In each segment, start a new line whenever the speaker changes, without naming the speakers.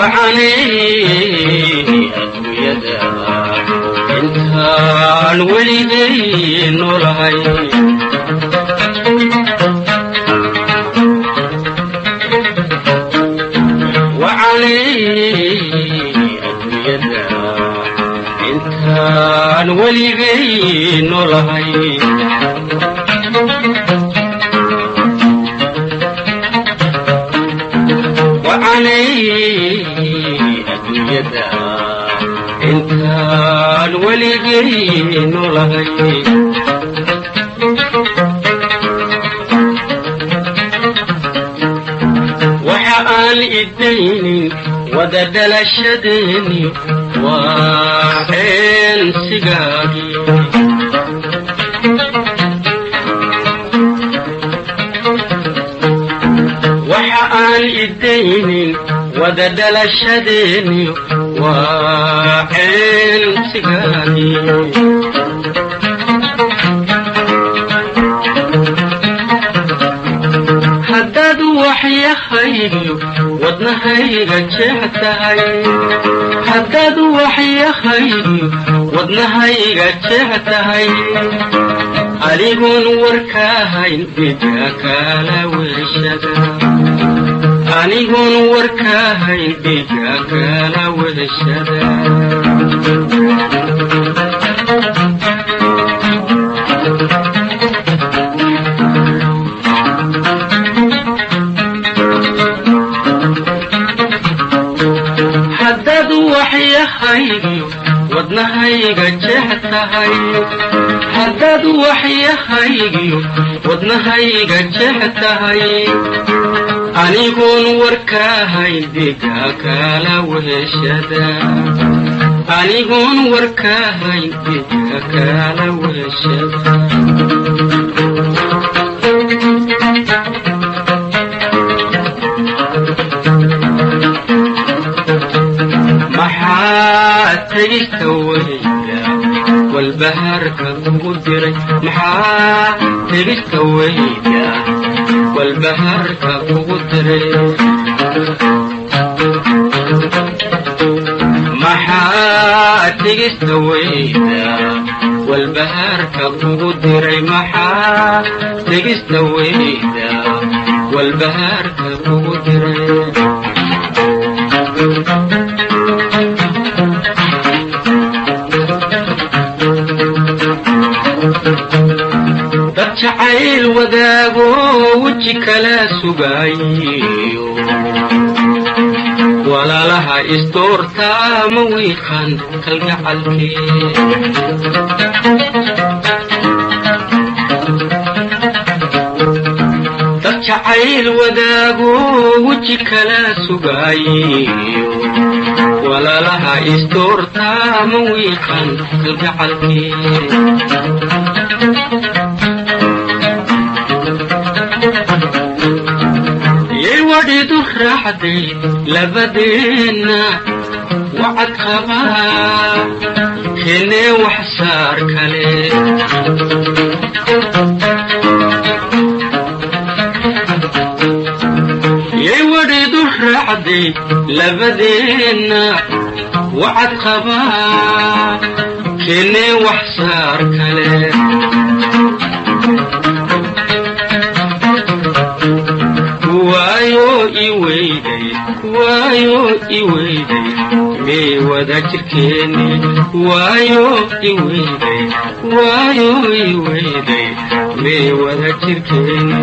Wacanay adduunyada intaan weligay noolahay. Wacanay adduunyada intaan weligay noolahay. Wacanay adduunyada intaan weligay noolahay. Waxa aan idaynin wada dhalashadeeni waa ceensigaagii. Waxa aan idaynin wada dhalashadeeni waa ceensigaagii. Haddaad waxyahaygiyo wadnahayga jeex tahay, haddaad waxyahaygiyo wadnahayga jeex tahay, anigoon warkaahayn dhiga kala weheshada, anigoon warkaahayn dhiga kala weheshada. Haddaad waxyahaygiyo wadnahayga jeex tahay, haddaad waxyahaygiyo wadnahayga jeex tahay, anigoon warkaahayn dhiga kala weheshada, anigoon warkaahayn dhiga kala weheshada. Maxaa tegista weyda walbahaarka kugu diray? Maxaa tegista weyda walbahaarka kugu diray? Maxaa tegista weyda walbahaarka kugu diray? Maxaa tegista weyda walbahaarka kugu diray? Dad jacayl wadaago weji kala sugaayo, walaalaha isdoortaa ma wiiqan kalgacalkee. Dad jacayl wadaago weji kala sugaayo, walaalaha isdoortaa ma wiiqan kalgacalkee. Yay wadhidu raacday labadeenna wacad qabaa keenee wax saar kale. Yay wadhidu raacday labadeenna wacad qabaa keenee wax saar kale. Waayo i weyday, waayo i weyday, mee wada jirkeeni? Waayo i weyday, waayo i weyday, mee wada jirkeeni?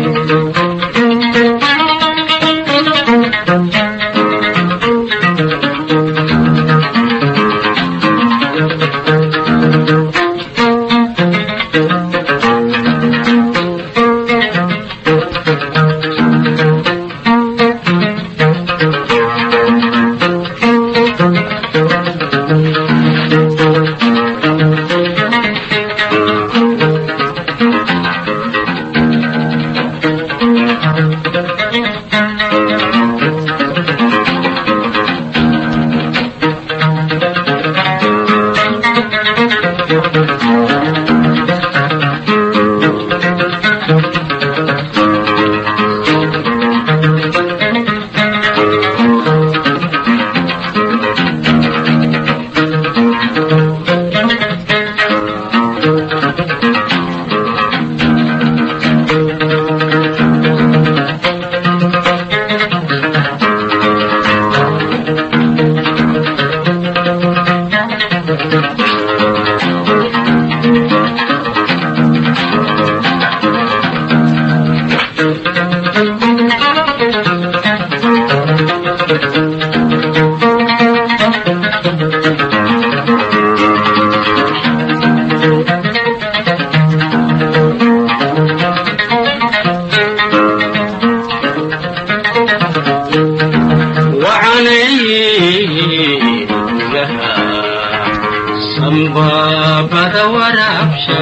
Wacanay sambabada waraabsha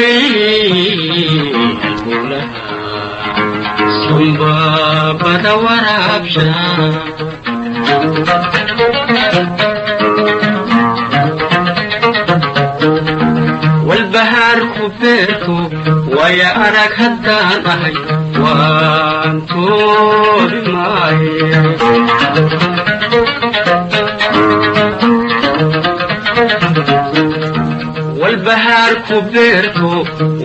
wacanay sambabada waraabsha walbahaarku beerto waya arag haddaan ahay waan toobi maaye. Walbahaarku beerto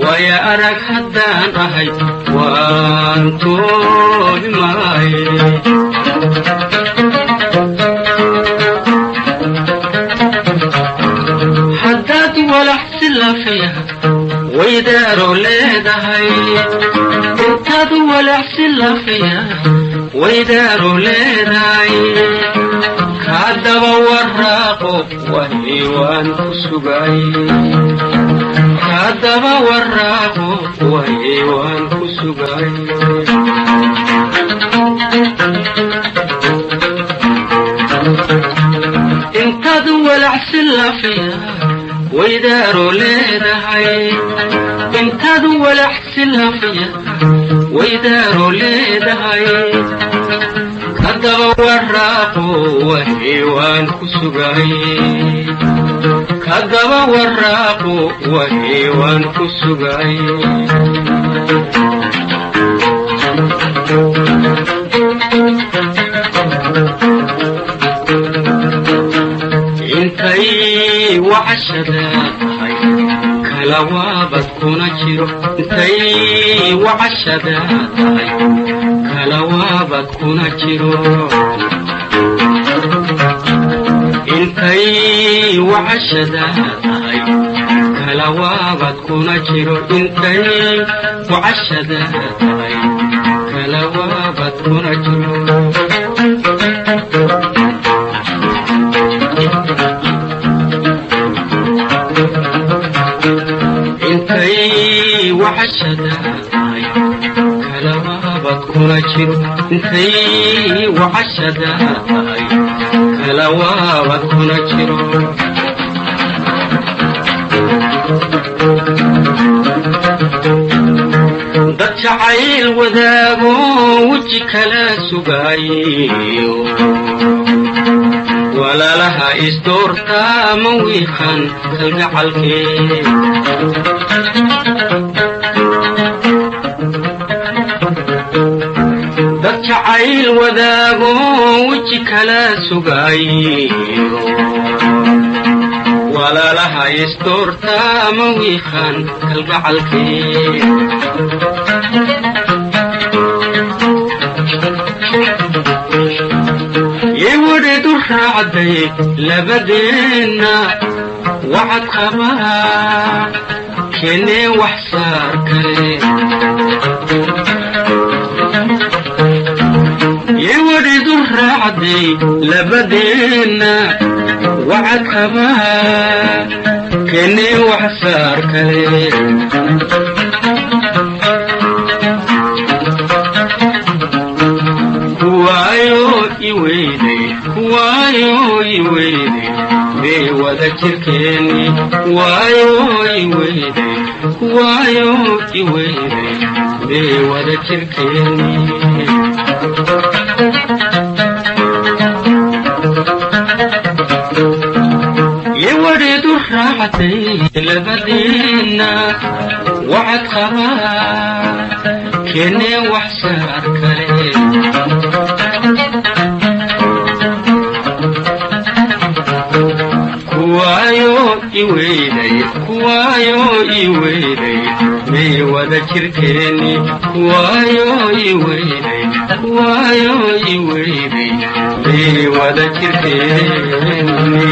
waya arag haddaan ahay waan toobi maaye. Haddaad walax si laafaya waydaaro leedahay, intaad walax si laafaya waydaaro leedahay, kaadaba waraaqo wahi waan ku sugay, kaadaba waraaqo wahi waan ku sugay. Intaad walax si laafaya waydaaro leedahay, intaad walax si laafaya waydaaro leedahay, kadaba waraaqo wahi waan ku sugay, kadaba waraaqo wahi waan ku sugay. Intay wacashada tahay kala waabad kuna jiro, intay wacashada tahay kala waabad kuna jiro, intay wacashada tahay kala waabad kuna jiro, intay wacashada tahay kala waabad kuna jiro. Intay wacashada tahay kala waabad kuna jiro, intay wacashada tahay kala waabad kuna jiro. Dad jacayl wadaago weji kala sugaayo, walaalaha isdoortaa ma wiiqan kalgacalkee. Dad jacayl wadaago weji kala sugaayo, walaalaha isdoortaa ma wiiqan kalgacalkee. Yewadheedu raacday labadeenna wacad qabaa keenee wax saar kale. Yewadheedu raacday labadeenna wacad qabaa keenee wax saar kale. Kuwaayo iweyday, kuwaayo iweyday mee wada jirkeeni, kuwaayo iweyday, kuwaayo iweyday mee wada jirkeeni. Yewadheedu raacday labadeenna wacad qabaa keenee wax saar kale. Kuwaayo iweyday, kuwaayo iweyday mee wada jirkeeni, kuwaayo iweyday, kuwaayo iweyday mee wada jirkeeni.